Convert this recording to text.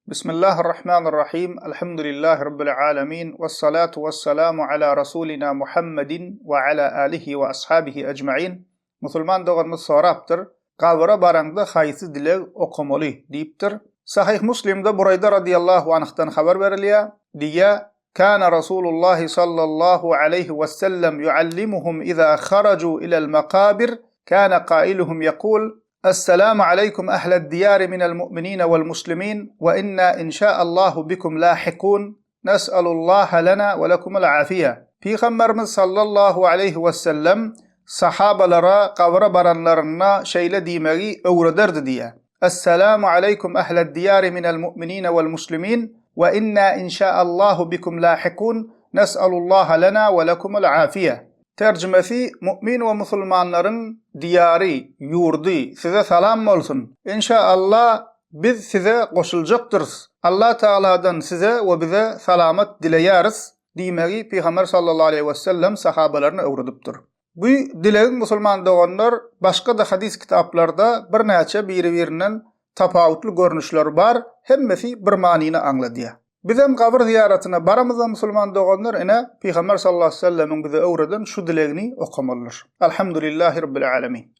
Bismillahir-Rahmanir-Rahim, Elhamdülillahi Rabbil Alemin, Vessalatu vesselamu ala Rasulina Muhammedin ve ala alihi ve ashabihi ecmain. Musulman doganymyz sorapdyr, Gabyra baraňda haýsy dileg okamaly? diýipdir. Sahyh Muslimde Buraýda radiyallahu anhdan habar berilýär, diýýär, Kana Rasulullahi sallallahu aleýhi wessellem yuallimuhum iza haraju ilel makabir, kana kailuhum yekul, Esselamu aleýkum ehled diýari minel mu'minine wel muslimin we inna inşaallahu bikum lahikun nes'alullaha lena we lekumul afiýe. Pygamberimiz sallallahu aleýhi wessellem sahabalara gabyra baranlarynda şeýle diýmegi öwrederdi diýýär. Esselamu aleýkum ehled diýari minel mu'minine wel muslimin we inna inşaallahu bikum lahikun nes'alullaha lena we lekumul afiýe. Terjimesi, Mu'min we musulmanlaryň diýary, ýurdy, size salam bolsun! Inşa Allah, biz size goşuljakdyrys. Allah Tagaladan size we bize salamat dileýäris diýmegi Pygamber sallallahu aleýhi wesellem sahabalaryna öwredipdir. Bu dilegiň musulman doganlar başga-da hadys kitaplarda birnäçe biri-birinden tapawutly görnüşleri bar, hemmesi bir manyny aňladýar. Bizem gabyr zyýaratyna baramyzda musulman doganlar ine Pygamber sallallahu aleýhi we sellemiň bize öwreden şu dilegini okamalydyr. Alhamdulillahi Rabbil Alemin.